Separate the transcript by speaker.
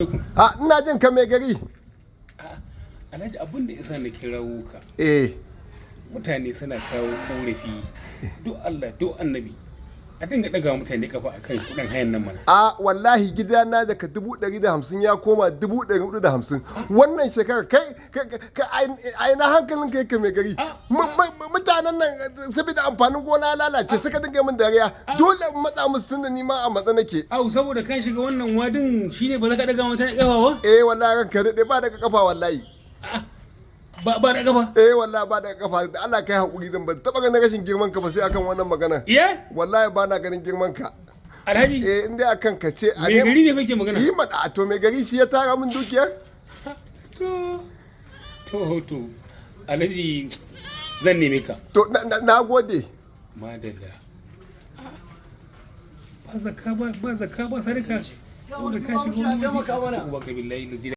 Speaker 1: A ina jin ka, mai gari.
Speaker 2: Alhaji, abin da isa na kirawo ka.
Speaker 1: Eh.
Speaker 2: Mutane suna kawo korafi. Duk Allah, duk annabi. A dinga ɗaga mutane kafa akan kuɗin hayan nan mana.
Speaker 1: A wallahi gidana daga 150,000 ya koma 450,000. Wannan shekarar kai ai na hankalin kai ka, mai gari. Mutanen nan saboda amfanin gona ya lalace suka dinga min dariya. Dole in matsa musu tunda ni ma a matsa nake.
Speaker 2: Au, saboda ka shiga wannan wadin shine ba za ka ɗaga mutane kafa ba?
Speaker 1: Eh wallahi ranka daɗe, ba daga kafa wallahi.
Speaker 2: Ba ba da kafa.
Speaker 1: Eh wallahi ba daga kafa. Da Allah kai hakuri, zan ban taɓa ganin rashin girman ka ba sai akan wannan magana.
Speaker 2: Iye?
Speaker 1: Wallahi ba na ganin girman ka.
Speaker 2: Alhaji.
Speaker 1: Eh, in dai akan ka ce a
Speaker 2: Mai gari ne kake magana?
Speaker 1: Yi ma to, mai gari shi ya tara min dukiyar?
Speaker 2: To to to. Alhaji, zan neme ka.
Speaker 1: To na gode.
Speaker 2: Madalla. Ba zakka ba, ba zakka ba sadaka. Saboda ka shiga wani wadi. Uba ka billahi lazi.